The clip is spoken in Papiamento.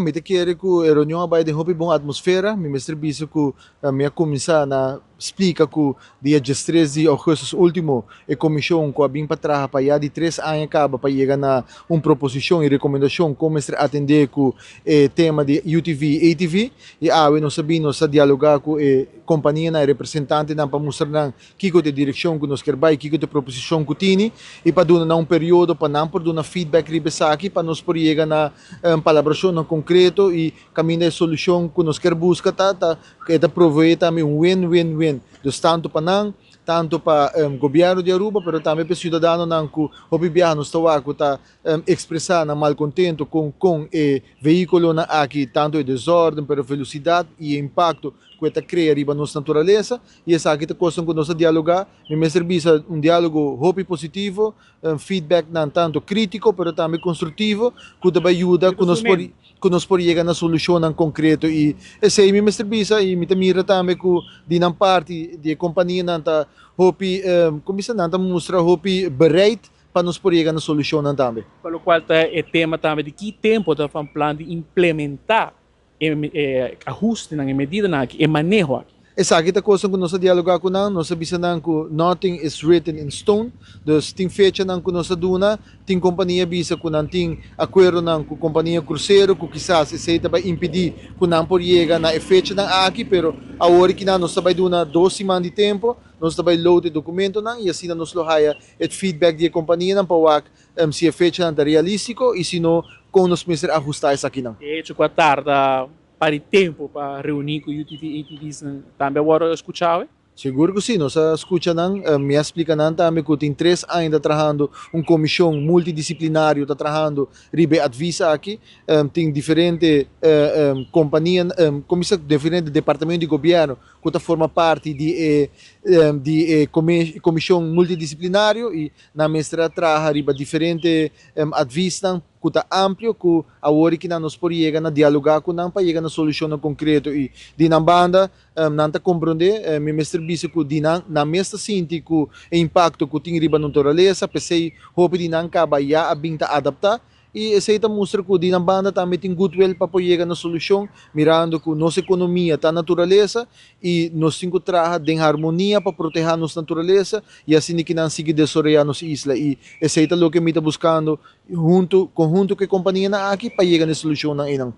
Mi ta kere ku e reunion a bai den hopi bon atmosfera. Mi mester bisa ku mi a kuminsá na splika ku dia 13 di ougùstùs último e komishon ku a bin pa traha pa ya di 3 aña kaba pa yega na un proposishon i rekomendashon kon mester atendé ku e tema di UTV i ATV. I awe nos a bin, nos a dialogá ku e kompanianan, e representantenan, pa mustra nan kiko ta e direkshon ku nos kier bai, kiko ta e proposishon ku tini, i pa duna nan un periodo pa nan por duna feedback riba esaki, pa nos por yega na palabrashonnan konkreto i kaminda e solushon ku nos kier buska ta e ta proveé tambe un win-win-win. Dus tantu pa nan, tantu pa gobièrnu di Aruba, pero tambe pa e siudadanonan ku hopi biaha nos ta wak ku ta ekspresá nan malkontento kon e vehíkulonan aki, tantu e desórden, pero velosidat i e impakto ku e ta krea riba nos naturalesa. I esaki ta kosnan ku nos a dialogá. Mi mester bisa un diálogo hopi positivo, feedbacknan tantu krítiko pero tambe konstruktivo ku ta bai yuda ku nos por yega na solushonnan konkreto. I esei mi mester bisa, i mi ta mira tambe ku di nan parti, di e kompanianan, ta hopi, kon bisa, nan ta mustra hopi bereid pa nos por yega na solushonnan tambe. Pa lokual ta e tema tambe di ki tempu ta van plan di implementá e ahustenan, e medidanan aki, e maneho aki? Esaki ta kos ku nos a dialogá ku nan. Nos a bisa nan ku nothing is written in stone. Dus tin fechanan ku nos a duna, tin kompania bisa ku nan tin akuerdonan ku kompania krusero ku kisas esei ta bai impedí ku nan por yega na e fechanan aki, pero awor ku nan nos ta bai duna 2 siman di tempu, nos ta bai load e dokumentonan i asina nos lo haya e feedback di e kompanianan pa wak si e fechanan ta realístiko i si no, kon nos mester ahustá esakinan. De hecho, ku a tarda pa di tempu pa reuní ku UTV, ATV tambe awor a skuchá? Sigur ku si, nos a skucha nan. Mi a splika nan tambe ku tin 3 aña ta trahando un komishon multidisiplinario, ta trahando riba e advies aki. Tin diferente kompania, kon bisa, diferente departamento di gobièrnu ku ta forma parti di e komishon multidisiplinario, i nan mester a traha riba diferente adviesnan ku ta amplio, ku awor ku nan nos por yega na dialogá ku nan pa yega na solushonnan konkreto. I di nan banda nan ta komprondé. Mi mester bisa ku di nan, nan mes ta sinti ku e impakto ku tin riba naturalesa, p'esei hopi di nan kaba ya a bin ta adaptá, i esei ta mustra ku di nan banda tambe tin goodwill pa por yega na solushon, mirando ku nos ekonomia ta naturalesa i nos tin ku traha den harmonia pa protehá nos naturalesa i asina ku nan sigui desaroyá nos isla. I esei ta loke mi ta buskando huntu konhunto ku e kompanianan aki pa yega na e solushonnan einan.